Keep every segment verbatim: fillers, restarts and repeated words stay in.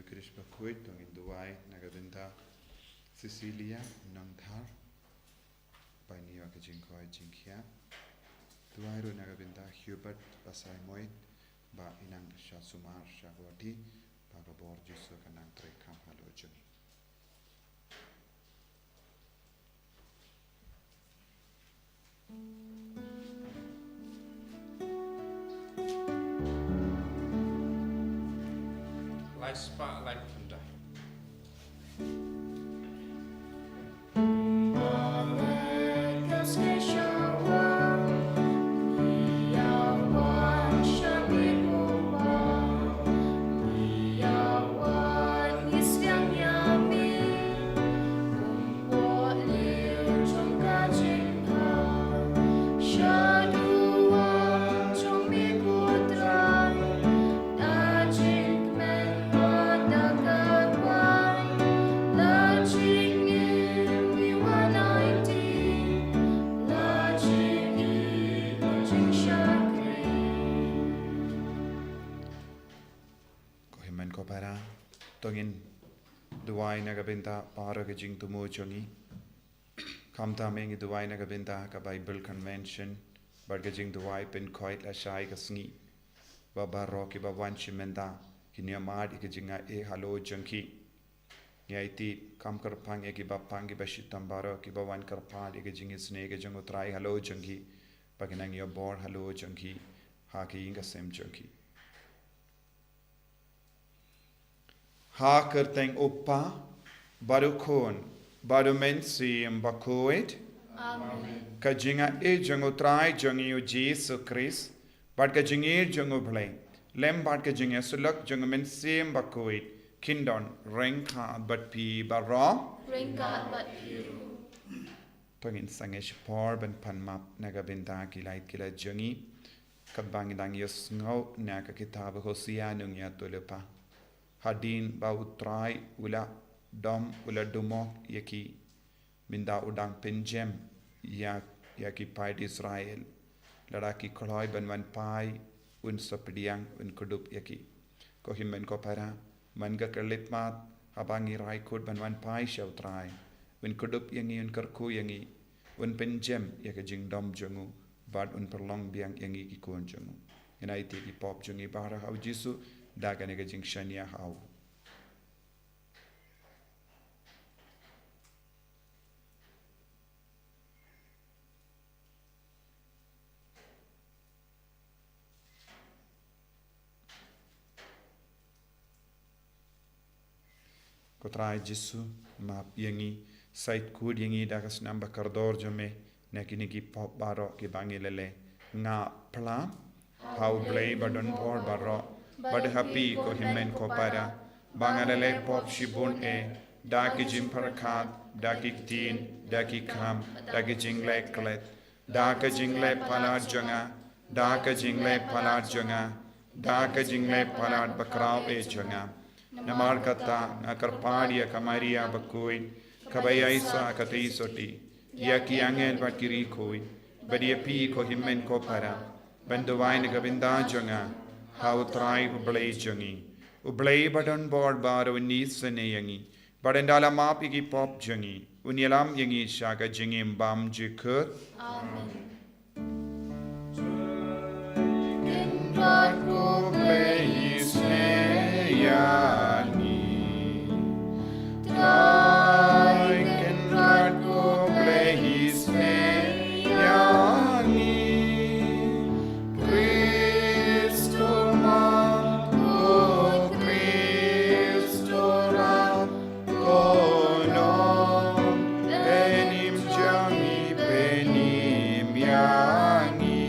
Khrist bakhuid, to ngin duwai na ka bynta Cecilia Nongthar, ba ngi ïoh ka jingkhoit jingkhiah. Duwai ruh na ka bynta Hubert Basaiawmoit, ba i nang sha sumar sha Guwahati, ba ka bor Jisu kan nang trei kham halor jong i. Lai spah lai khyndai. Ko hynmen ko para, to ngin duwai na ka bynta baroh ka jingthmu jong ngi. Khamtam ngi duwai na ka bynta ka Bible Convention bad ka jingduwai pynkhoit lashai ka sngi, ba baroh kiba wan shim mynta kin ïoh mad ïa ka jingaiei halor jong ki. Ngi aiti, kam kyrpang ïa kiba pang, kiba shitom baroh, kiba wan kyrpad ïa ka jingisynei ka jong U Trai halor jong ki, ba kin nang ïoh bor halor jong ki ha ka ïing ka sem jong ki. Ha ka kyrteng U Kpa bad U Khun bad U Mynsiem Bakhuid. Amen. Ka jingaiei jong U Trai jong ngi U Jisu Khrist, bad ka jingïeit jong U Blei, lem bad ka jingïasyllok jong U Mynsiem Bakhuid, kin don ryngkat bad phi baroh. Ryngkat bad phi ruh. To ngin sangeh shipor ban pan map na ka bynta ki lait ki lait jong ngi, katba ngi dang ïohsngew na ka kitab Hosea nongïathuhlypa. Hadien ba U Trai u la dom, u la dumok ïa ki, mynta u dang pynjem ïa, ïa ki paid Israel. Lada ki kloi ban wan phai, un sa pdiang, un kdup ïa ki. Ko hynmen ko para, man ka khyllipmat, haba ngi rai kut ban wan phai sha U Trai, un kdup ïa ngi, un kyrkhu ïa ngi, un pynjem ïa ka jingdom jong u, bad un pynlong biang ïa ngi ki khun jong u. Ngin aiti ki pop jong ngi baroh ha U Jisu da kane ka jingshaniah ha u. Ko Trai Jisu, map ïa ngi, sait kut ïa ngi da ka snam ba kordor jong me na kine ki pop baroh kiba ngi la leh. Nga phla ha U Blei ba don bor baroh, bad ha phi ko hynmen ko para, ba nga la leh pop shibun eh, da ki jingpyrkhat, da ki ktien, da ki kam, da ki jingleh klet, da ka jingleh palat jong nga, da ka jingleh palat jong nga, da ka jingleh palat bakhraw eh jong nga. Namar kata nga kyrpad ïa ka Maria bakhuid, kaba ïaisah ka tei sotti, ïa ki angel bad ki riewkhuid, bad ïa phi ko hynmen ko para, ban duwai na ka bynta jong nga ha U Trai U Blei jong ngi. U Blei ba don bor baroh un isynei ïa ngi, bad ynda la map ïa ki pop jong ngi, un ïalam ïa ngi sha ka jingim bymjukut. Amen. Kynrad ko Blei isynei ïa ngi. Trai Kynrad ko Blei isynei ïa ngi. Khrist u map, ko Khrist u rah, ko nongpynim jong ngi, pynim ïa ngi.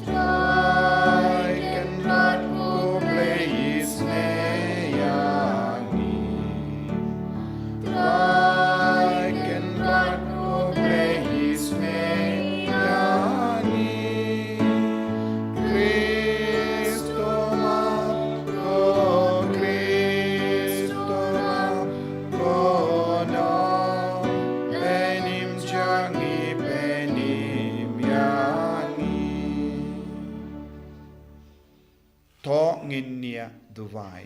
Trai Kynrad To ngin ïa duwai.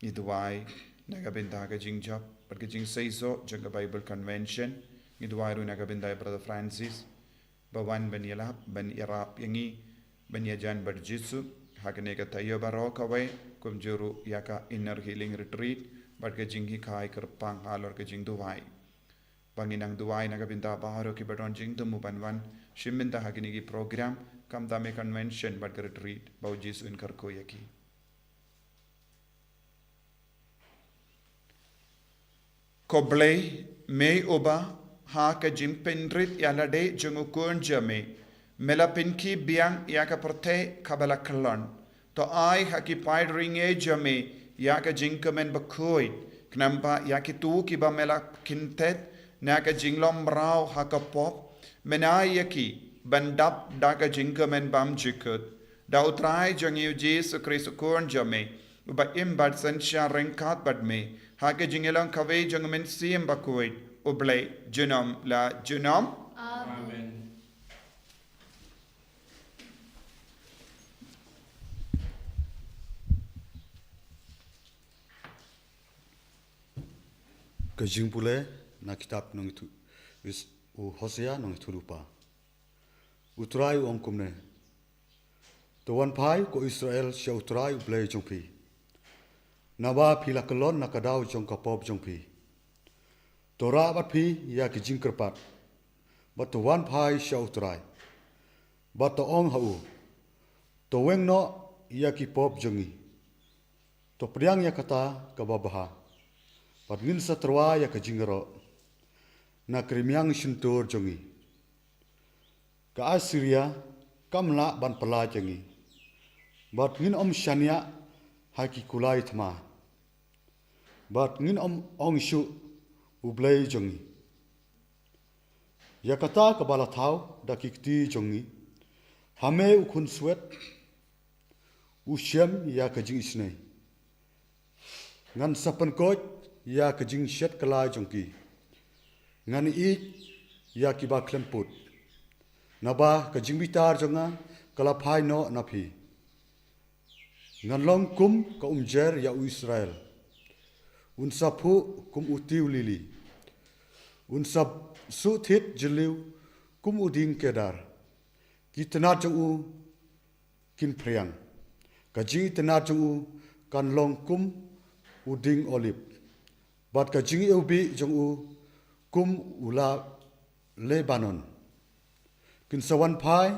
Ngi duwai na ka bynta ka jingjop bad ka jingseisoh jong ka Bible Convention. Ngi duwai ruh na ka bynta ïa Brother Francis ba wan ban ïalap, ban ïarap ïa ngi, ban ïajan bad Jisu ha kane ka taïew baroh kawei, kumjuh ruh ïa ka Inner Healing Retreat bad ka jinghikai kyrpang halor ka jingduwai. Ba ngin nang duwai na ka bynta baroh kiba don jingthmu ban wan shim bynta ha kine ki program, khamtam ïa convention bad ka retreat, ba U Jisu un kyrkhu ïa ki. Ko Blei, me uba ha ka jingpynrit ïalade jong u Khun jong me, me la pynkhi biang ïa ka pyrthei kaba la kyllon. To ai ha ki paid ri ngi jong me ïa ka jingkmen bakhuid, khnang ba ïa kito kiba me la kynthet na ka jinglong mraw ha ka pop, men ai ïa ki ban dap da ka jingkmen bymjukut. Da U Trai jong ngi U Jisu Khrist U Khun jong me, uba im bad synshar ryngkat bad me ha ka jingïalong kawei jong U Mynsiem Bakhuid, U Blei junom la junom. Amen. Ka jingpule na kitab nongïathuh, is u Hosea nongïathuhlypa. U Trai u ong kumne: To wan phai ko Israel sha U Trai U Blei jong phi, naba phi la kyllon na ka daw jong ka pop jong phi. To rah bad phi ïa ki jingkyrpad, bad to wan phai sha U Trai, bad to ong ha u: To weng noh ïa ki pop jong ngi. To pdiang ïa kata kaba bha, bad ngin sa tyrwa ïa ka jingïaroh na ka rmiang shyntur jong ngi. Ka Assyria kam lah ban pyllait ïa ngi, bad ngin ym shaniah ha ki kulai thma, bad ngin ym ong shuh: U Blei jong ngi. Ïa kata kaba la thaw da ki kti jong ngi, ha me u khunswet u shem ïa ka jingisynei. Ngan sa pynkoit ïa ka jingshet kylla jong ki. Ngan ïeit ïa kiba khlem put, naba ka jingbitar jong nga ka la phai noh na phi. Ngan long kum ka umjer ïa u Israel. Un sa phuh kum u tiew lili. Un sa suhthit jylliew kum u dieng kedar. Ki tnat jong u kin phriang. Ka jingitynnad jong u kan long kum u dieng olib, bad ka jingiwbih jong u kum u la Lebanon. Kin sa wan phai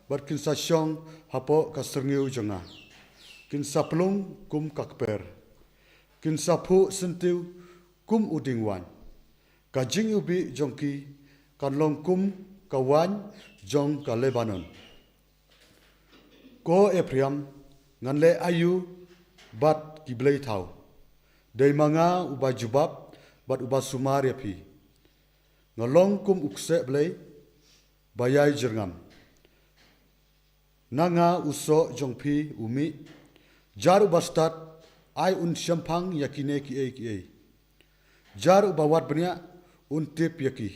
bad kin sa shong hapoh ka syrngiew jong nga. Kin sa plung kum ka kper. Kin sa phuh syntiew kum u dieng waiñ. Ka jingiwbih jong ki kan long kum ka waiñ jong ka Lebanon. Ko Ephraim, ngan leh aïu bad ki blei thaw? Dei ma nga uba jubab bad uba sumar ïa phi. Nga long kum u kseh blei ba ïai jyrngam. Na nga u soh jong phi u mih. Jar uba stad ai un shemphang ïa kine kiei kiei. Jar uba wad bniah un tip ïa ki.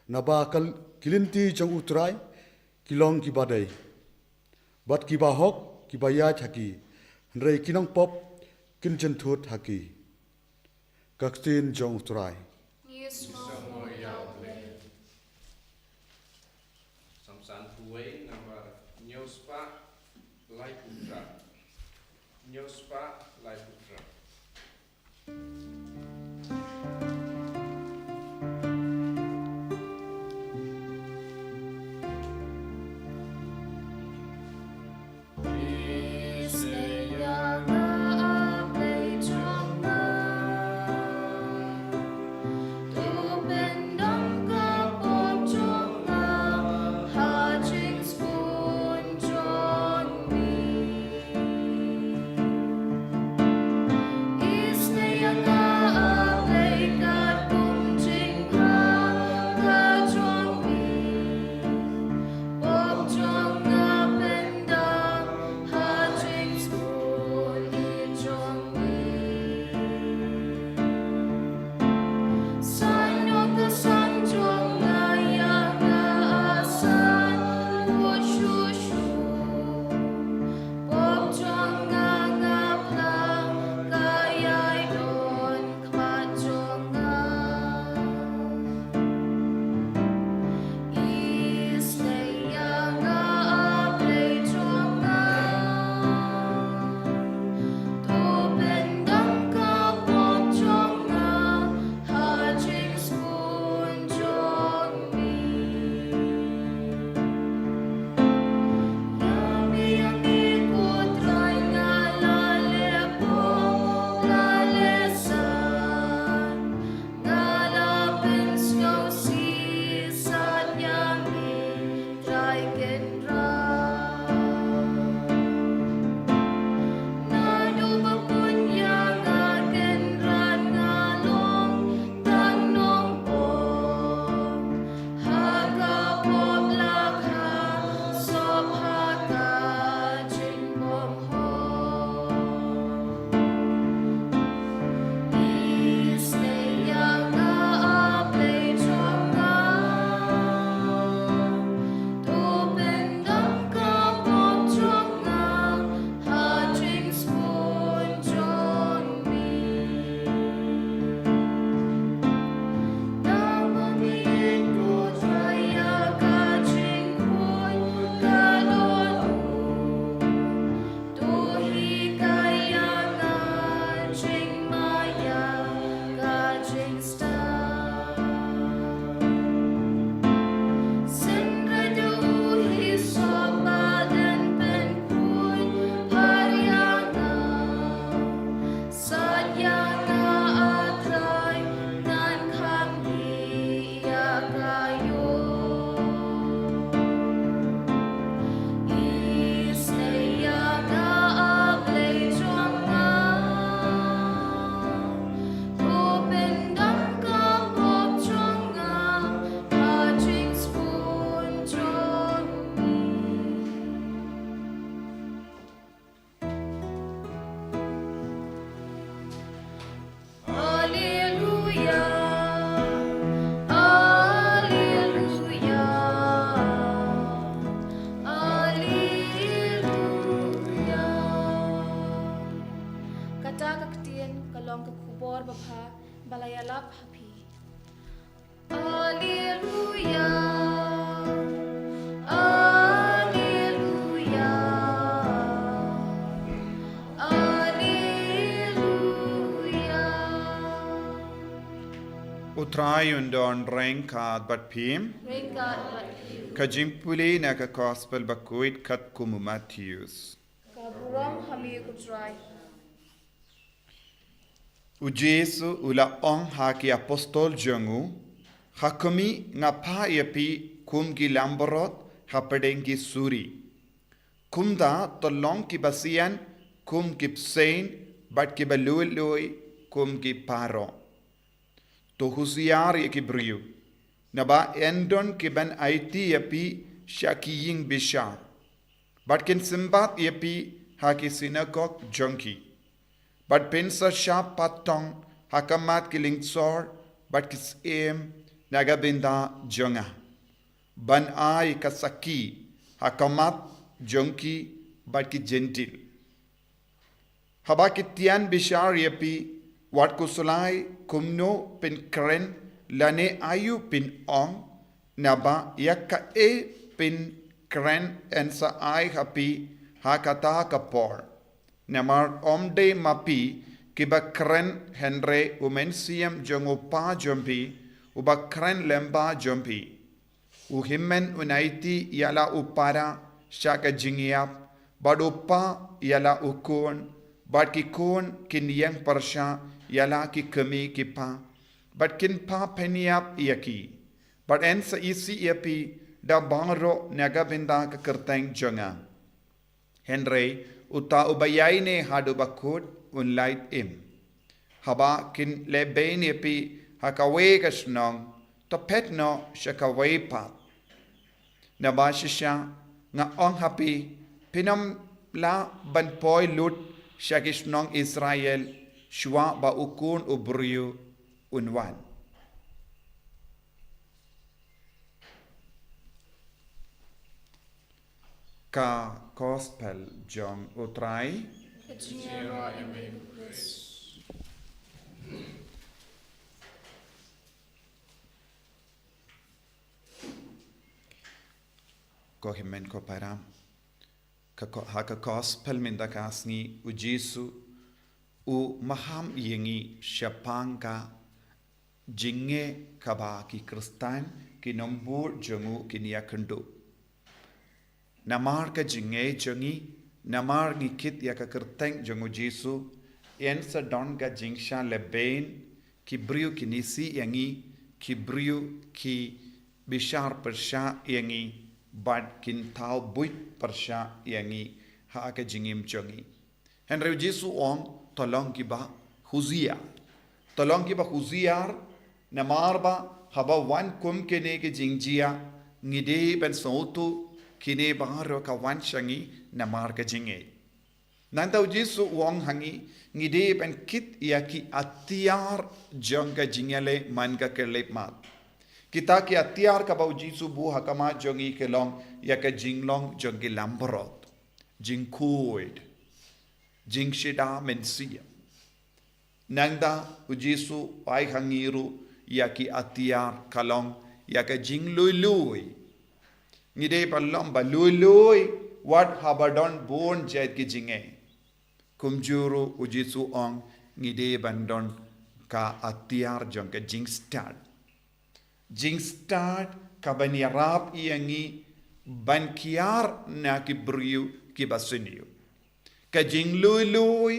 Naba ka l-, ki lynti jong U Trai ki long kiba dei, bad kiba hok kiba ïaid ha ki, hynrei ki nongpop kin jynthut ha ki. Ka ktien jong U Trai. Ngi sngewbha ïa U Blei. Psalm sanphew wei, nambar hynñiew spah laiphew phra. Hynñiew spah laiphew phra. Kata ka ktien ka long ka khubor babha ba la ïalap ha phi. Alleluia, alleluia, alleluia. U Trai un don ryngkat bad phi. Ryngkat bad phi. Ka jingpule na ka Gospel bakhuid katkum u Mathaios. Ka burom ha me ko Trai. U Jisu u la ong ha ki apostol jong u, ha khmih nga phah ïa phi kum ki langbrot hapdeng ki suri. Kumta to long ki basian kum ki bseiñ bad ki balui lui kum ki parok. To husiar ïa ki briew, naba yn don ki ban aiti ïa phi sha ki ïing bishar, bad kin symbat ïa phi ha ki synagog jong ki, bad phin sa shah patong ha khmat ki lyngsor bad ki syiem na ka bynta jong nga, ban ai ka sakhi ha khmat jong ki bad ki Jentil. Haba ki tian bishar ïa phi, wat khuslai kumno phin kren lane aïu phin ong, naba ïa kaei phin kren yn sa ai ha phi ha kata ka por. Namar ym dei ma phi kiba kren, hynrei u Mynsiem jong u Kpa jong phi uba kren lyngba jong phi. U Hynmen un aiti ïa la u Para sha ka jingïap, bad u kpa ïa la u khun, bad ki khun kin ïeng pyrshah ïa la ki kmie ki kpa, bad kin phah pynïap ïa ki. Bad yn sa isih ïa phi da baroh na ka bynta ka kyrteng jong nga. Hynrei uta uba ïaineh haduh ba kut un lait im. Haba kin leh beiñ ïa phi ha kawei ka shnong, to phet noh sha kawei pat. Naba shisha nga ong ha phi, phin ym lah ban poi lut sha ki shnong Israel shuwa ba u Khun u briew un wan. Ka Gospel jong u Trai. Ka jingïaroh ïa me ko Khrist. Ko hynmen ko para. Ka ko-, ha ka Gospel mynta ka sngi u Jisu u maham ïa ngi shaphang ka jingeh kaba ki Khristan ki nongbud jong u kin ïakynduh. Namar ka jingeh jong ngi, namar ngi kit ïa ka kyrteng jong u Jisu, yn sa don ka jingshah lehbeiñ, ki briew kin isih ïa ngi, ki briew ki bishar pyrshah ïa ngi, bad kin thaw buit pyrshah ïa ngi ha ka jingim jong ngi. Hynrei u Jisu u ong, to long kiba husiar. To long kiba husiar, namar ba haba wan kum kine ki jingjia, ngi dei ban sngewthuh kine baroh ka wan sha ngi namar ka jingeh. Nangta u Jisu u ong ha ngi, ngi dei ban kit ïa ki atiar jong ka jingïaleh man ka khyllipmat. Kita ki atiar kaba u Jisu buh ha khmat jong ngi ki long ïa ka jinglong jong ki langbrot, jingkhuid, jingshida mynsiem. Nangta u Jisu u ai ha ngi ruh ïa ki atiar ka long ïa ka jinglui lui. Ngi dei ban long ba lui lui wat haba don bun jait ki jingeh. Kumjuh ruh u Jisu u ong ngi dei ban don ka atiar jong ka jingstad. Jingstad kaban ïarap ïa ngi ban kiar na ki briew kiba sniew. Ka jinglui lui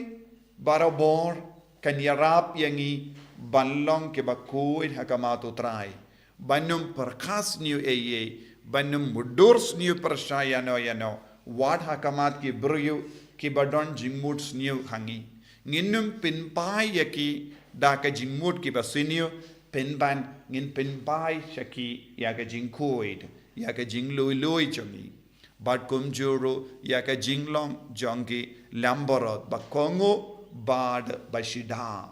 barabor kan ïarap ïa ngi ban long kiba khuid ha khmat u Trai. Ban ym pyrkhat sniew ei ei, ban ym mutdur sniew pyrshah ïano ïano, wat ha khmat ki briew kiba don jingmut sniew ha ngi. Ngin ym pynphai ïa ki da ka jingmut kiba sniew, pynban ngin pynphai sha ki ïa ka jingkhuid, ïa ka jinglui lui jong ngi. Bad kumjuh ruh ïa ka jinglong jong ki langbrot ba kohnguh bad ba shida.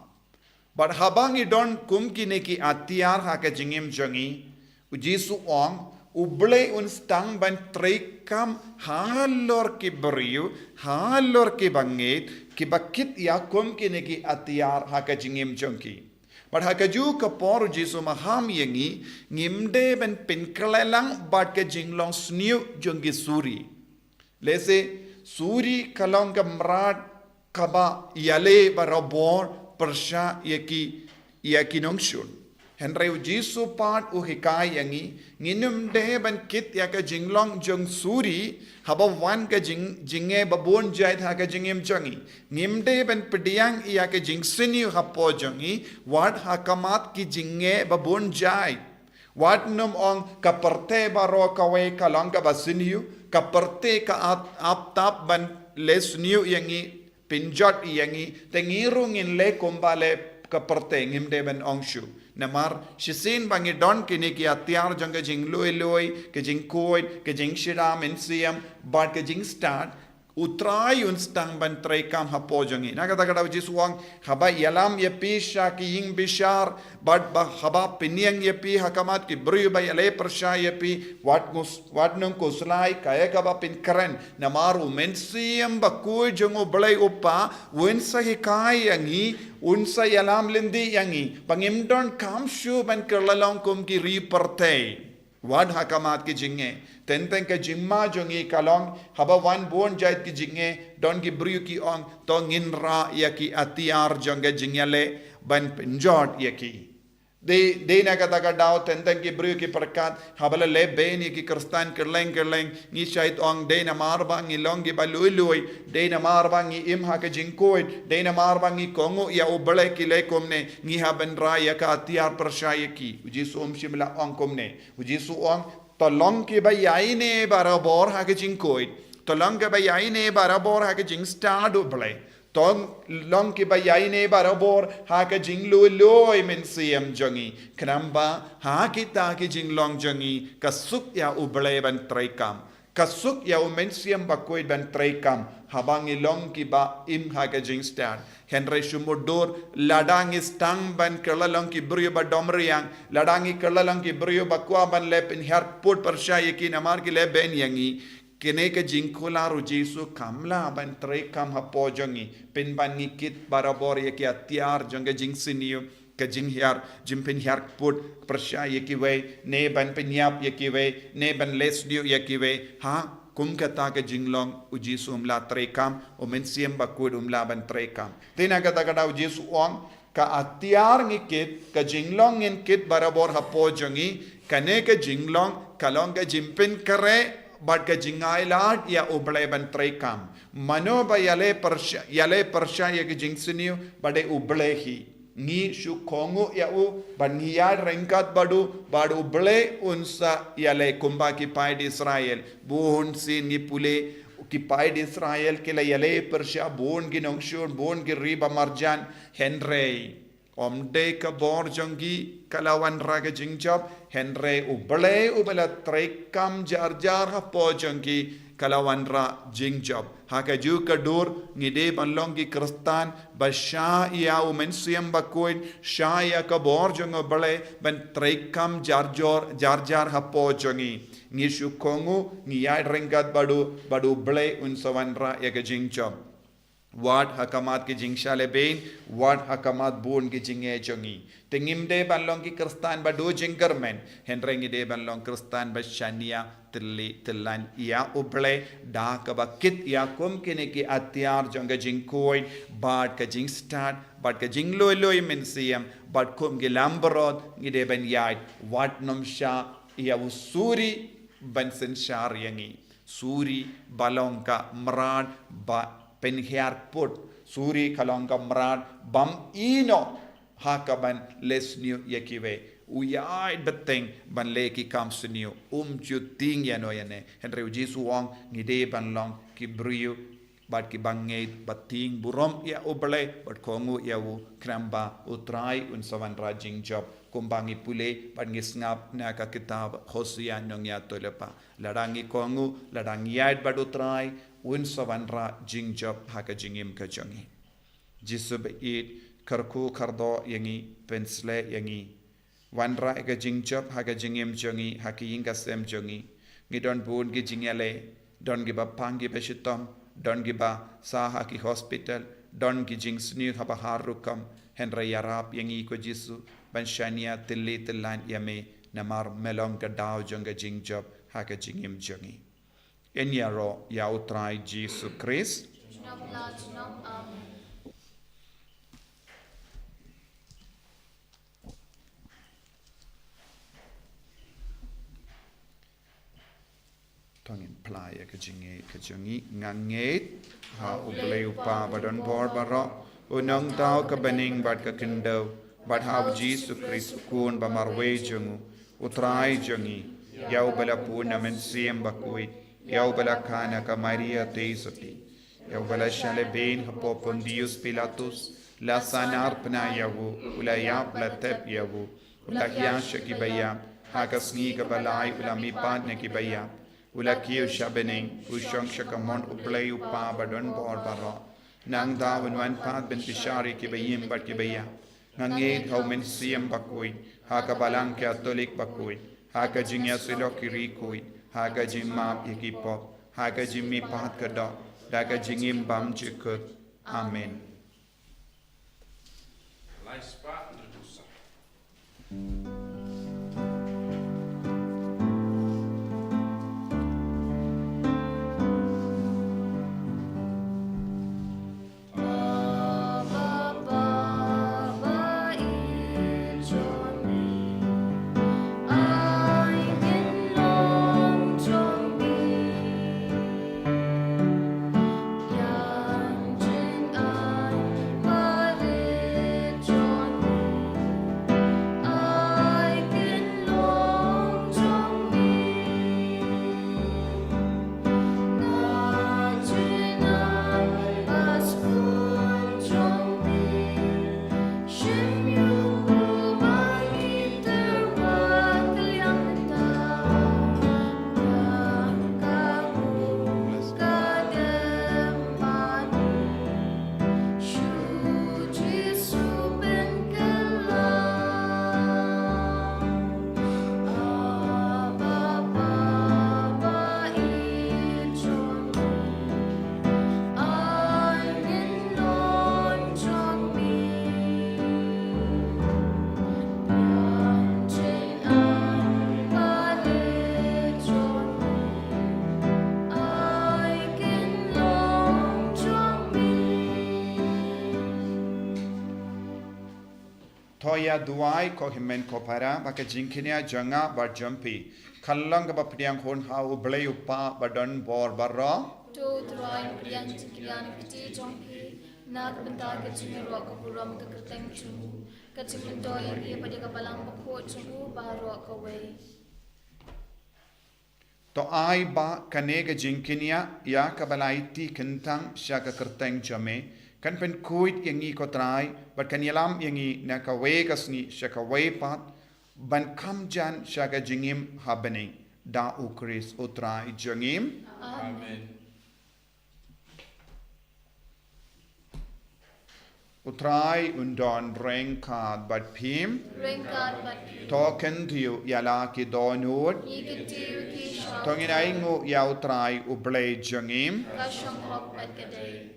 Bad haba ngi don kum kine ki atiar ha ka jingim jong ngi, u Jisu u ong, U Blei un sdang ban treikam halor ki briew, halor ki bangeit, kiba kit ïa kum kine ki atiar ha ka jingim jong ki. Bad ha kajuh ka por u Jisu maham ïa ngi, ngim dei ban pynkhlaiñ lang bad ka jinglong sniew jong ki suri. Lehse suri ka long ka mrad kaba ïaleh barabor pyrshah ïa ki, ïa ki nongshun. Hynrei u Jisu pat u hikai ïa ngi, ngin ym dei ban kit ïa ka jinglong jong suri, haba wan ka jing, jingeh babun jait ha ka jingim jong ngi. Ngim dei ban pdiang ïa ka jingsniew hapoh jong ngi, wat ha khmat ki jingeh babun jait. Wat nym ong ka pyrthei baroh kawei ka long kaba sniew, ka pyrthei ka ap, ap tap ban leh sniew ïa ngi, pynjot ïa ngi, te ngi ruh ngin leh kumba leh ka pyrthei, ngim dei ban ong shuh. Namar shisien ba ngi don kine ki atiar jong ka jinglui lui, ka jingkhuid, ka jingshida mynsiem, bad ka jingstad, u Trai un sdang ban treikam hapoh jong ngi. Na kata ka daw u Jisu u ong, haba ïalam ïa phi sha ki ïing bishar, bad ba haba pynïeng ïa phi ha khmat ki briew ba ïaleh pyrshah ïa phi, wat ngus, wat nym khuslai, kaei kaba phin kren. Namar u Mynsiem Bakhuid jong u Blei u Kpa, un sa hikai ïa ngi, un sa ïalam lynti ïa ngi, ba ngim donkam shuh ban kylla long kum ki ri pyrthei. Wat ha khmat ki jingeh. Teng teng ka jingma jong ngi ka long, haba wan bun jait ki jingeh, don ki briew ki ong, to ngin rah ïa ki atiar jong ka jingïaleh ban pynjot ïa ki. Dei, dei na kata ka daw teng teng ki briew ki pyrkhat, haba la leh bein ïa ki Khristan kylleng kylleng, ngi shait ong, dei namar ba ngi long kiba lui lui, dei namar ba ngi im ha ka jingkhuid, dei namar ba ngi kohnguh ïa u Blei ki leh kumne, ngi hap ban rah ïa ka atiar pyrshah ïa ki. U Jisu um shym la ong kumne. U Jisu u ong, to long kiba ïaineh barabor ha ka jingkhuid. To long kiba ïaineh barabor ha ka jingstad u Blei. To long kiba ïaineh barabor ha ka jinglui lui mynsiem jong ngi. Khnang ba ha kita ki jinglong jong ngi, ka suk ïa u Blei ban treikam. Ka suk ïa u Mynsiem Bakhuid ban treikam, haba ngi long kiba im ha ka jingstad. Hynrei shu mutdur, lada ngi sdang ban kylla long ki briew ba dom riang, lada ngi kylla long ki briew ba kwah ban leh pynhiar kput pyrshah ïa ki namar ki leh bein ïa ngi. Kane ka jingkular u Jisu kam lah ban treikam hapoh jong ngi, pynban ngi kit barabor ïa ki atiar jong ka jingsniew, ka jinghiar, jingpynhiar kput pyrshah ïa kiwei, ne ban pynïap ïa kiwei, ne ban leh sniew ïa kiwei. Ha, kum kata ka jinglong u Jisu um lah treikam, u Mynsiem Bakhuid um lah ban treikam. Te na kata ka daw u Jisu u ong, ka atiar ngi kit, ka jinglong ngin kit barabor hapoh jong ngi, kane ka jinglong ka long ka jingpynkhreh bad ka jingailad ïa u Blei ban treikam. Mano ba ïaleh pyrshah, ïaleh pyrshah ïa ka jingsniew, ba dei u Blei hi. Ngi shu kohnguh ïa u, bad ngi ïaid ryngkat bad u, bad u Blei un sa ïaleh kumba ki paid Israel. Bun sien ngi pule, ki paid Israel ki la ïaleh pyrshah bun ki nongshun, bun ki ri ba marjan, hynrei ym dei ka bor jong ki ka la wanrah ka jingjop, hynrei u Blei uba la treikam jar jar hapoh jong ki ka la wanrah jingjop. Ha kajuh ka dur, ngi dei ban long ki Khristan ba shah ïa u Mynsiem Bakhuid, shah ïa ka bor jong u Blei ban treikam jar jor, jar jar hapoh jong ngi. Ngi shu kohnguh, ngi ïaid ryngkat bad u, bad u Blei un sa wanrah ïa ka jingjop. Wat ha khmat ki jingshah leh bein, wat ha khmat bun ki jingeh jong ngi. Te ngim dei ban long ki Khristan ba duh jingkyrmen, hynrei ngi dei ban long Khristan ba shaniah tylli tyllan ïa u Blei, da kaba kit ïa kum kine ki atiar jong ka jingkhuid, bad ka jingstad, bad ka jinglui lui mynsiem, bad kum ki langbrot ngi dei ban ïaid, wat nym shah ïa u suri ban synshar ïa ngi. Suri ba long ka mrad ba pynhiar kput. Suri ka long ka mrad bym ïehnoh ha kaban leh sniew ïa kiwei. U ïaid bteng ban leh ki kam sniew, um ju tieng ïano ïano. Hynrei u Jisu u ong ngi dei ban long ki briew bad ki bangeit ba tieng burom ïa u Blei bad kohnguh ïa u, khnang ba u Trai un sa wanrah jingjop. Kumba ngi pule bad ngi sngap na ka kitab Hosea nongïathuhlypa. Lada ngi kohnguh, lada ngi ïaid bad u Trai, un sa wanrah jingjop ha ka jingim ka jong ngi. Jisu ba ïeit, kyrkhu kyrdoh ïa ngi, pynshlei ïa ngi. Wanrah ïa ka jingjop ha ka jingim jong ngi, ha ki ïing ka sem jong ngi. Ngi don bun ki jingïaleh, don kiba pang kiba shitom, don kiba sah ha ki hospital, don ki jingsniew haba har rukom, hynrei ïarap ïa ngi ko Jisu, ban shaniah tylli tyllan ïa me, namar me long ka daw jong ka jingjop ha ka jingim jong ngi. Ngin ïaroh ïa u Trai Jisu Khrist. Junom la junom, amen. To ngin plie ïa ka jingngeit ka jong ngi. Nga ngeit ha U Blei U Kpa ba don bor baroh, u nongthaw ka bneng bad ka khyndew, bad ha u Jisu Khrist u Khun ba marwei jong u, u Trai jong ngi, ïa uba la pun na Mynsiem Bakhuid, ïa uba la kha na ka Maria Theisotti, ïa uba la shah lehbeiñ hapoh Pontius Pilatus, la sahnarphna ïa u, u la ïap la thep ïa u, u la hiar sha kiba ïap, ha ka sngi kaba lai u la mihpat na kiba ïap, u la kiew sha bneng, u shong sha kamon U Blei U Kpa ba don bor baroh. Nangta un wan pat ban bishar ïa kiba im bad kiba ïap. Nga ngeit ha u Mynsiem Bakhuid, ha ka Balang Katholik bakhuid, ha ka jingïasyllok ki riewkhuid, ha ka jingmap ïa ki pop, ha ka jingmihpat ka doh, da ka jingim bymjukut. Amen. To ïa duwai ko hynmen ko para, ba ka jingkñia jong nga bad jong phi kan long kaba pdiang hun ha U Blei U Kpa ba don bor baroh. To U Trai un pdiang jingkñia na ka kti jong phi, na ka bynta ka jingïaroh ka burom ka kyrteng jong u, ka jingmyntoi ïa phi bad ïa ka Balang Bakhuid jong u baroh kawei. To ai ba kane ka jingkñia ïa kaba la aiti kyntang sha ka kyrteng jong me kan pynkhuid ïa ngi ko Trai, bad kan ïalam ïa ngi na kawei ka sngi sha kawei pat, ban kham jan sha ka jingim ha bneng, da U Khrist U Trai jong ngi. Amen. U Trai un don ryngkat bad phi. Ryngkat bad phi. To kyntiew ïa la ki dohnud. Ngi kyntiew ki shong. To ngin ainguh ïa U Trai U Blei jong ngi. Ka shong hok bad ka dei.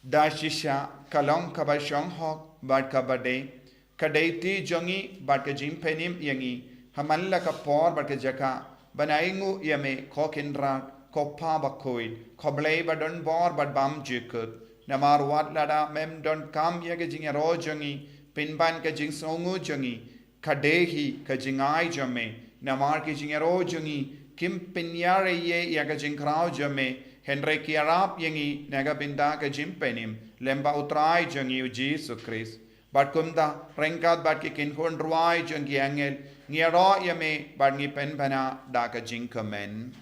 Da shisha ka long kaba shong hok bad kaba dei, ka dei kti jong ngi bad ka jingpynim ïa ngi, ha man la ka por bad ka jaka, ban ainguh ïa me ko Kynrad, ko Kpa Bakhuid, ko Blei ba don bor bad bymjukut. Namar wat lada mem donkam ïa ka jingïaroh jong ngi, pynban ka jingsngewnguh jong ngi ka dei hi ka jingai jong me. Namar ki jingïaroh jong ngi kim pynïarei ïa ka jingkhraw jong me, hynrei ki ïarap ïa ngi na ka bynta ka jingpynim lem bad U Trai jong ngi U Jisu Khrist. Bad kumta, ryngkat bad ki kynhun rwai jong ki angel, ngi ïaroh ïa me bad ngi pynbna da ka jingkmen.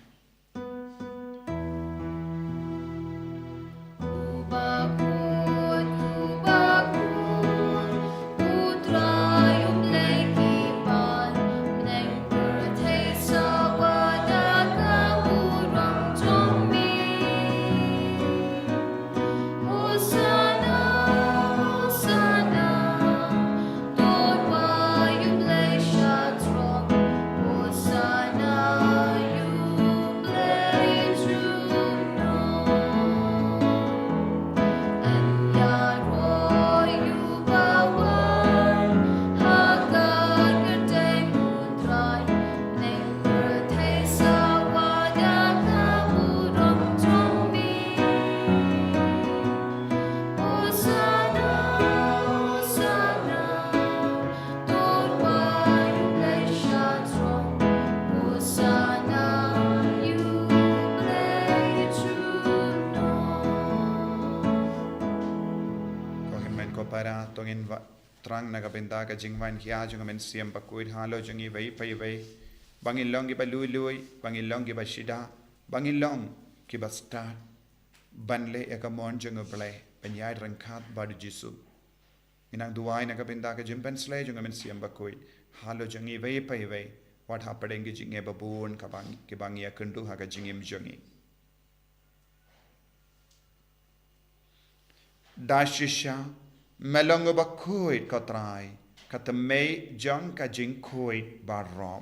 para, to ngin wa-, thrang na ka bynta ka jingwan khia jong ka mynsiem bakhuid halor jong ngi iwei pa iwei. Ba ngin long kiba lui lui, ba ngin long kiba shida, ba ngin long kiba stad ban leh ïa ka mon jong U Blei, ban ïaid ryngkat bad U Jisu. Ngi nang duwai na ka bynta ka jingpynslei jong ka mynsiem bakhuid halor jong ngi iwei pa iwei, wat hapdeng ki jingeh babun kaba ngi, kiba ngi ïakynduh ha ka jingim jong ngi. Da shisha, me long uba khuid ko Trai, ka tymmen jong ka jingkhuid baroh.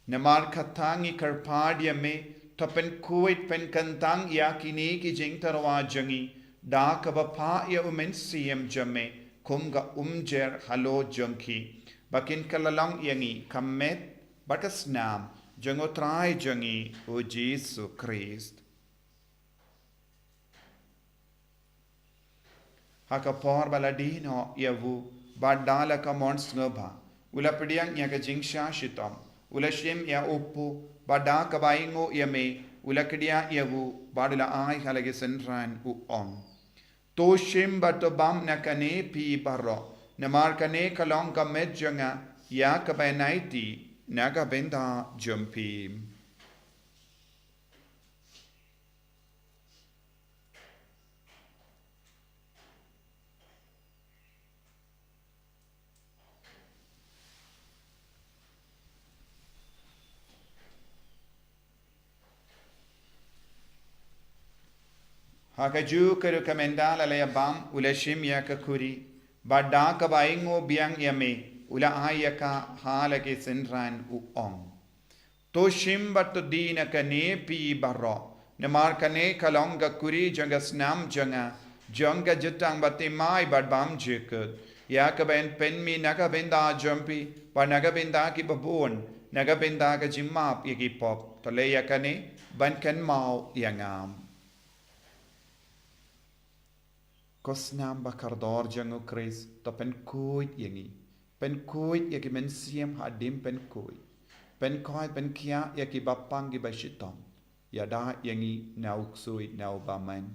Namar kata ngi kyrpad ïa me, to pynkhuid pynkyntang ïa kine ki jingtyrwa jong ngi da kaba phah ïa U Mynsiem jong me kum ka umjer halor jong ki, ba kin kylla long ïa ngi ka met bad ka snam jong U Trai jong ngi U Jisu Khrist. Ha ka por ba la die noh ïa u, bad da la ka mon sngewbha, u la pdiang ïa ka jingshah shitom, u la shim ïa u kpu, bad da kaba ainguh ïa me, u la kdiah ïa u, bad u la ai ha la ki synran, u ong: To shim bad to bam na kane phi baroh, namar kane ka long ka met jong nga, ïa kaba aiti na ka bynta jong phi. Ha kajuh ka ruh ka mynta la la ïa bam, u la shim ïa ka khuri, bad da kaba ainguh biang ïa me, u la ai ïa ka ha la ki synran, u ong: To shim bad to die na kane phi baroh, namar kane ka long ka khuri jong ka snam jong nga, jong ka jutang bathymmai bad bymjukut, ïa kaba yn pynmih na ka bynta jong phi, bad na ka bynta ki babun, na ka bynta ka jingmap ïa ki pop. To leh ïa kane ban kynmaw ïa nga. Ko snam ba kordor jong U Khrist, to pynkhuid ïa ngi. Pynkhuid ïa ki mynsiem hadien pynkhuid. Pynkhuid, pynkhiah ïa ki bapang ki bashitom. Ïada ïa ngi na u ksuid na u bymman.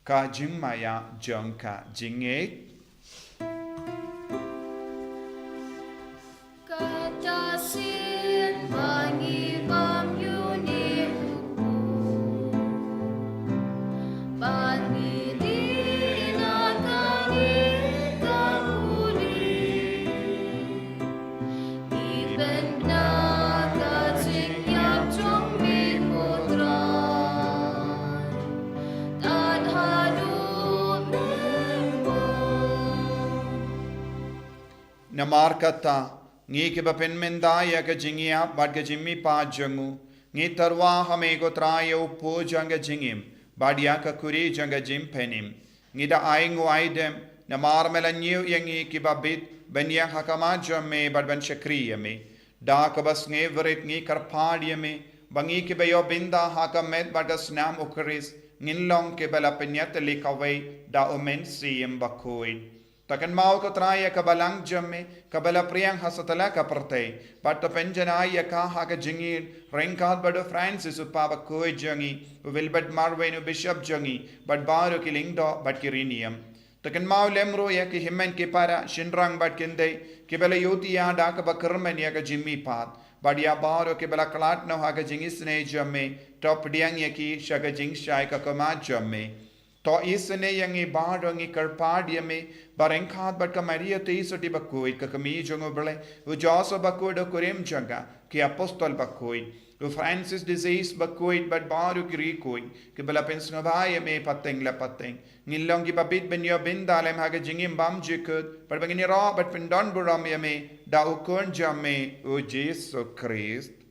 Ka jingmaïa jong ka jingngeit. Kata sien ba ngi bam ïa une u kpu, ba ngi die na kane ka khuri. Namar kata, ngi kiba pynmynta ïa ka jingïap bad ka jingmihpat jong u, ngi tyrwa ha me ko Trai ïa u kpu jong ka jingim, bad ïa ka khuri jong ka jingpynim. Ngi da ainguh aidem, namar me la ñiew ïa ngi kiba bit, ban ïeng ha khmat jong me bad ban shakri ïa me. Da kaba sngewrit ngi kyrpad ïa me, ba ngi kiba ïoh bynta ha ka met bad ka snam U Khrist, ngin long kiba la pynïatylli kawei da U Mynsiem Bakhuid. To kynmaw ko Trai ïa ka balang jong me, kaba la phriang ha satlak ka pyrthei, bad to pynjanai ïa ka ha ka jingïeit, ryngkat bad u Francis u Kpa Bakhuid jong ngi, u Wilbert Marwein u Bishop jong ngi, bad baroh ki lyngdoh bad ki riewniam. To kynmaw lem ruh ïa ki hynmen ki para, shynrang bad kynthei, kiba la ïohthiah da kaba kyrmen ïa ka jingmihpat, bad ïa baroh kiba la khlad noh ha ka jingisynei jong me, to pdiang ïa ki sha ka jingshai ka khmat jong me. To isynei ïa ngi baroh, ngi kyrpad ïa me, ba ryngkat bad ka Maria Theisotti Bakhuid, ka Kmie jong U Blei, u Joseph Bakhuid u kurim jong ka, ki Apostol Bakhuid, u Francis de Sales Bakhuid bad baroh ki riewkhuid, kiba la pynsngewbha ïa me pateng la pateng, ngin long kiba bit ban ïoh bynta lem ha ka jingim bymjukut, bad ba ngin ïaroh bad pyndonburom ïa me da u Khun jong me, u Jisu Khrist.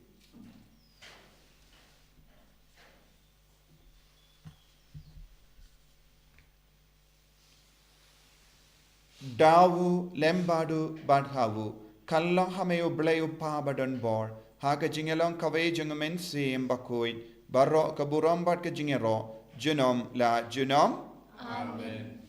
Da u, lem bad u, bad ha u, kan long ha me U Blei U Kpa badonbor, ha ka jingïalong kawei jong U Mynsiem Bakhuid, baroh ka burom bad ka jingïaroh, junom la junom. Amen.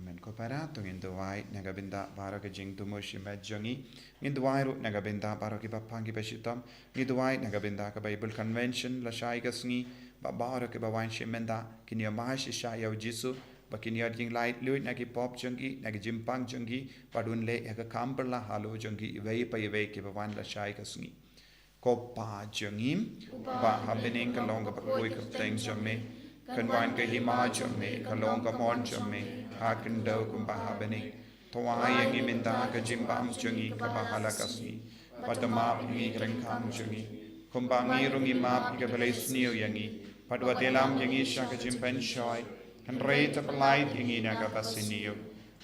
Amen. Ko para, to ngin duwai na ka bynta baroh ka jingduwai shimet jong ngi. Ngin duwai ruh na ka bynta baroh kiba pang kiba shitom. Ngin duwai na ka bynta ka Bible Convention lashai ka sngi, ba baroh kiba wan shim bynta kin ïoh mad shisha ïa u Jisu, ba kin ïoh jinglaitluid na ki pop jong ki, na ki jingpang jong ki, bad un leh ïa ka kam pyrshah halor jong ki iwei pa iwei kiba wan lashai ka sngi. Ko Pa jong ngi, ba ha bneng, ka long ka bakhuid ka kyrteng jong me, kan wan ka hima jong me, ka long ka mon jong me ha khyndew kumba ha bneng. To ai ïa ngi mynta ka jingbam jong ngi kaba ha la ka sngi, bad to map ïa ngi ki ryngkang jong ngi, kumba ngi ruh ngi map ïa kiba isniew ïa ngi, bad wat ïalam ïa ngi sha ka jingpynshoi, hynrei to pyllait ïa ngi na kaba sniew.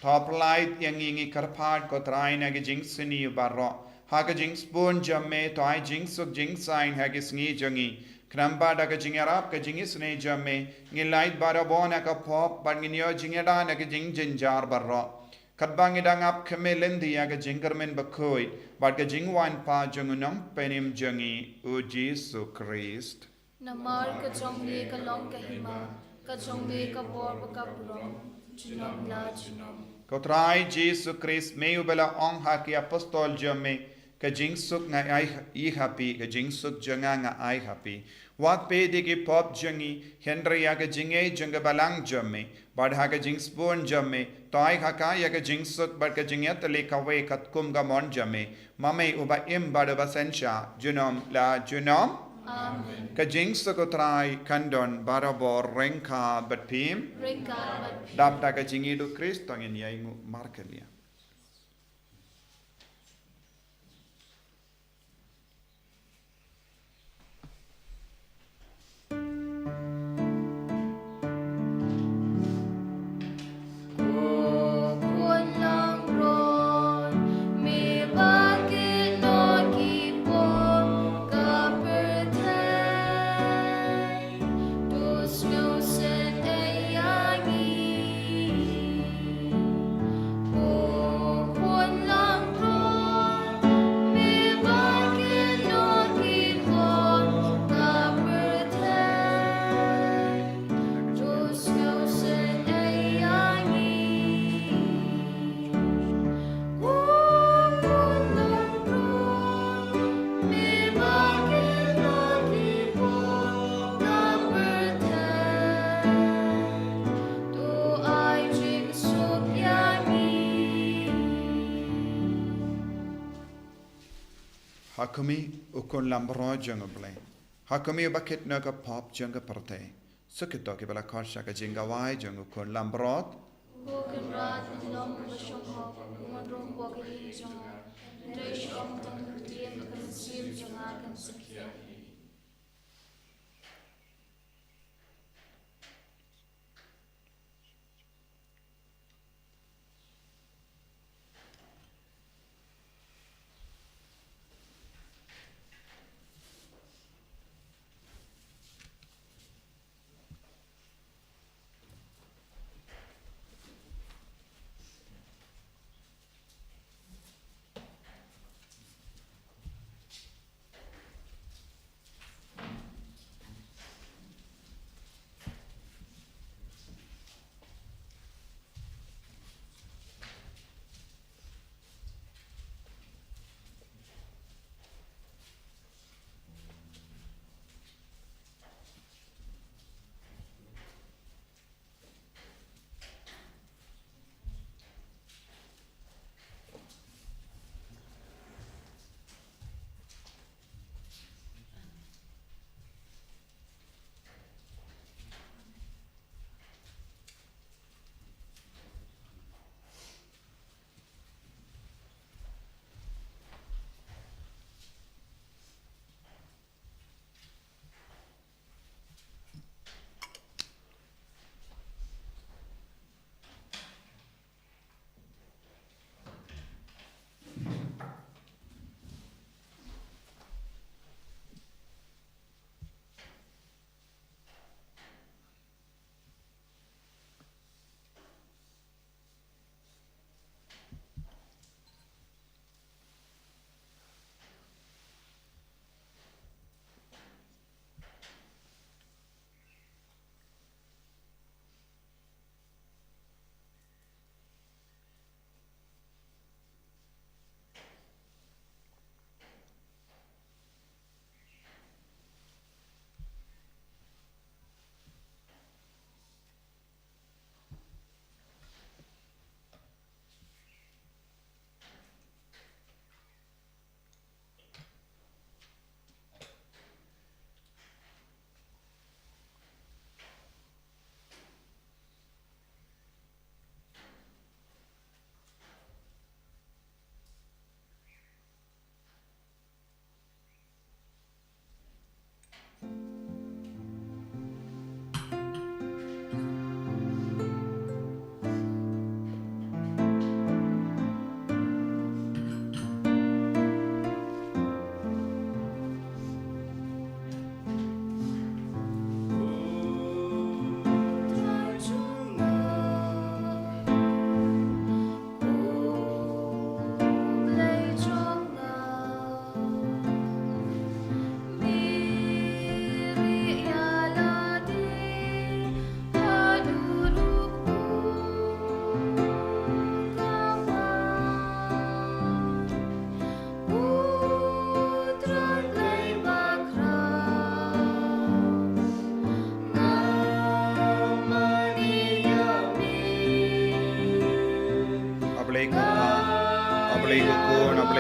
To pyllait ïa ngi, ngi kyrpad ko Trai, na ki jingsniew baroh, ha ka jingsbun jong me, to ai jingsuk jingsaiñ ha ki sngi jong ngi. Khnang ba da ka jingïarap ka jingisynei jong me, ngin lait barabor na ka pop, bad ngin ïoh jingïada na ka jingjynjar baroh, katba ngi dang ap khmih lynti ïa ka jingkyrmen bakhuid bad ka jingwan pat jong u Nongpynim jong ngi, u Jisu Khrist. Namar ka jong me ka long ka hima, ka jong me ka bor bad ka burom, junom la junom. Ko Trai Jisu Khrist, me uba la ong ha ki apostol jong me, ka jingsuk nga ai ha phi, ka jingsuk jong nga nga ai ha phi. Wat peit ïa ki pop jong ngi, hynrei ïa ka jingngeit jong ka balang jong me, bad ha ka jingsbun jong me, to ai ha ka ïa ka jingsuk bad ka jingïatylli kawei katkum ka mon jong me, ma me uba im bad uba synshar, junom la junom. Amen. Ka jingsuk u Trai kan don barabor ryngkat bad phi. Ryngkat bad phi. Dap da ka jingïeit u Khrist to ngin ïai nguh markylliang. Ha khmih, u khun lambrot jong U Blei. Ha khmih, uba kit noh ka pop jong ka pyrthei. Suk ïa kito kiba la khot sha ka jingkhawai jong u khun lambrot. Ko Kynrad, long uba shong hok, un rung bok ïa ka jong nga. Hynrei shu ong tang ka ktien, ka mynsiem jong nga kan sakhia.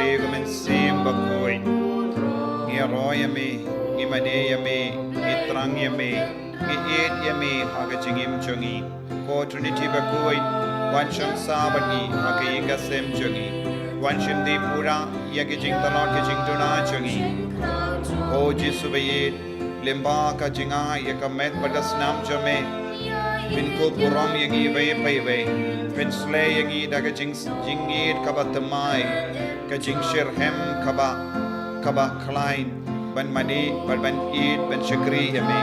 Ko Mynsiem Bakhuid, ngi ïaroh ïa me, ngi mane ïa me, ngi thrang ïa me, ngi ïeit ïa me ha ka jingim jong ngi. Ko Trinity Bakhuid, wan shong sah bad ngi ha ka ïing ka sem jong ngi. Wan shim dih pura ïa ki jingtlot ki jingduna jong ngi. Ko Jisu ba ïeit, lyngba ka jingai ïa ka met bad ka snam jong me, pynkup burom ïa ngi iwei pa iwei, pynsleh ïa ngi da ka jing, jingïeit kaba thymmai, ka jingshitrhem kaba, kaba khlaiñ, ban mane bad ban ïeit ban shakri ïa me.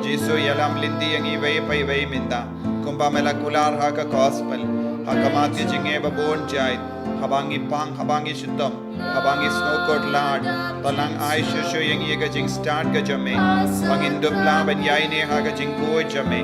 Jisu, ïalam lynti ïa ngi iwei pa iwei mynta, kumba me la kular ha ka gospel, ha khmat ki jingeh babun jait, haba ngi pang, haba ngi shitom, haba ngi sngewkhuslai, to nang ai shuh shuh ïa ngi ïa ka jingstad ka jong me, ba ngin dup lah ban ïaineh ha ka jingkhuid jong me.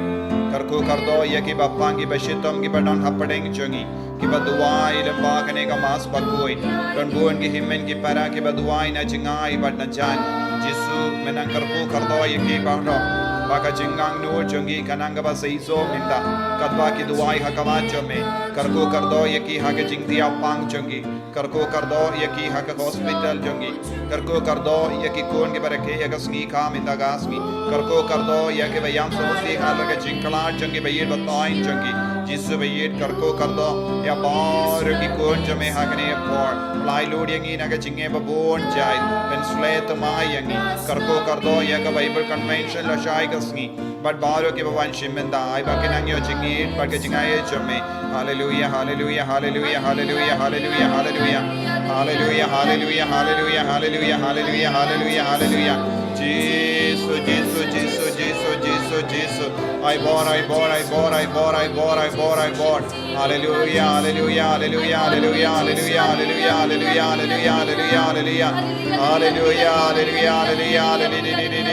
Kyrkhu kyrdoh ïa kiba pang, kiba shitom, kiba don hapdeng jong ngi, kiba duwai lyngba kane ka Mass Bakhuid. Don bun ki hynmen ki para kiba duwai na jngai bad na jan. Jisu, me nang kyrkhu kyrdoh ïa ki baroh, ba ka jingangnud jong ngi kan nang kaba seisoh mynta, katba ki duwai ha khmat jong me. Kyrkhu kyrdoh ïa ki ha ka jingthiah pang jong ki. Kyrkhu kyrdoh ïa ki ha ka hospital jong ki. Kyrkhu kyrdoh ïa ki khun kiba rakhe ïa ka sngi, ka mynta ka sngi. Kyrkhu kyrdoh ïa kiba ïam sngewsih ha la ka jingkhlad jong ki, ba ïeit ba thaiñ jong ki. Jisu ba ïeit, kyrkhu kyrdoh ïa baroh ki khun jong me ha kane ka por. Pynlait lut ïa ngi na ka jingeh babun jait, pynsleh thymmai ïa ngi. Kyrkhu kyrdoh ïa ka Bible Convention lashai ka sngi, bad baroh kiba wan shim bynta, ai ba kin nang ïoh jingïeit bad ka jingai jong me. Haleluia, haleluia, haleluia, haleluia, haleluia, haleluia. Haleluia, haleluia, haleluia, haleluia, haleluia, haleluia, haleluia. Jisu, Jisu, Jisu, Jisu, Jisu, Jisu. Ai bor, ai bor, ai bor, ai bor, ai bor, ai bor, ai bor. Haleluia, haleluia, haleluia, haleluia, haleluia, haleluia, haleluia, haleluia, haleluia. Haleluia, haleluia, haleluia, haleluia.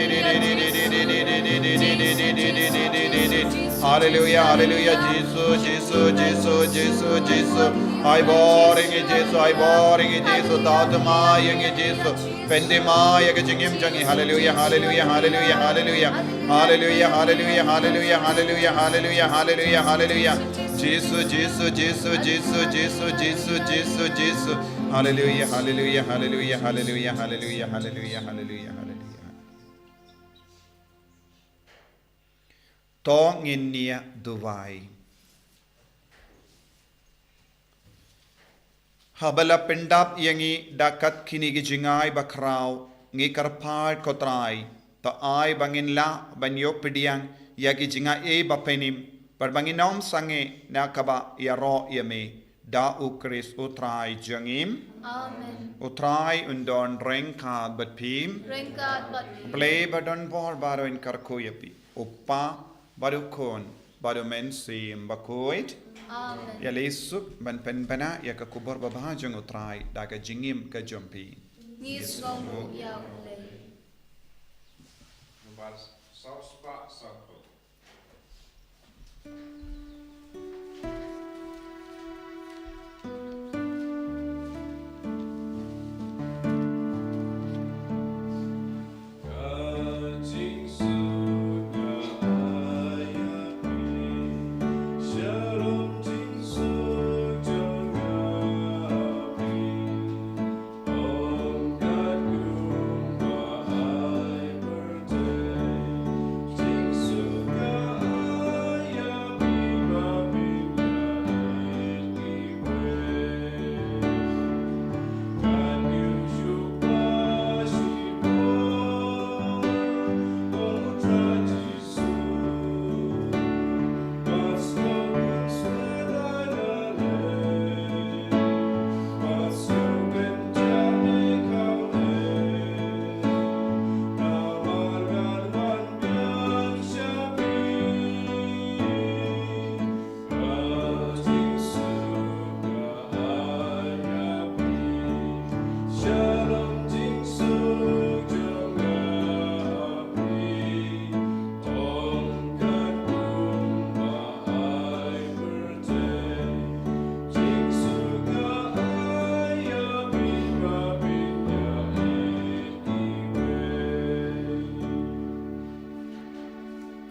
Haleluia, haleluia, Jisu, Jisu, Jisu, Jisu, Jisu. Ai bor ïa ngi Jisu, ai bor ïa ngi Jisu, thaw thymmai ïa ngi Jisu. Pynthymmai ïa ka jingim jong ngi. Haleluia, haleluia, haleluia, haleluia. Haleluia, haleluia, haleluia, haleluia, haleluia, haleluia, haleluia. Jisu, Jisu, Jisu, Jisu, Jisu, Jisu, Jisu, Jisu. Haleluia, haleluia, haleluia, haleluia, haleluia, haleluia, haleluia, haleluia. To ngin ïa duwai. Haba la pyndap ïa ngi da kat kine ki jngai bakhraw, ngi kyrpad ko Trai, to ai ba ngin lah ban ïoh pdiang ïa ki jingaiei ba pynïap, bad ba ngin ym sangeh na kaba ïaroh ïa me. Da U Khrist U Trai jong ngi. Amen. U Trai un don ryngkat bad phi. Ryngkat bad phi. Blei ba don bor baroh un kyrkhu ïa phi, U Kpa bad U Khun bad U Mynsiem Bakhuid. Amen. Ïa leit suk ban pynbna ïa ka khubor babha jong U Trai da ka jingim ka jong phi. Ngi sngewnguh ïa U Blei. Nombar saw spah saw phew.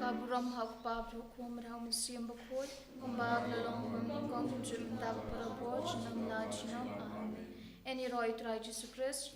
Ka burom ha U Kpa, bad U Khun bad U Mynsiem Bakhuid, kumba ka la long, kumba ka long, kumjuh mynta, ka por, junom la junom. Amen. Yn ïaroh ïa u Trai Jisu Khrist.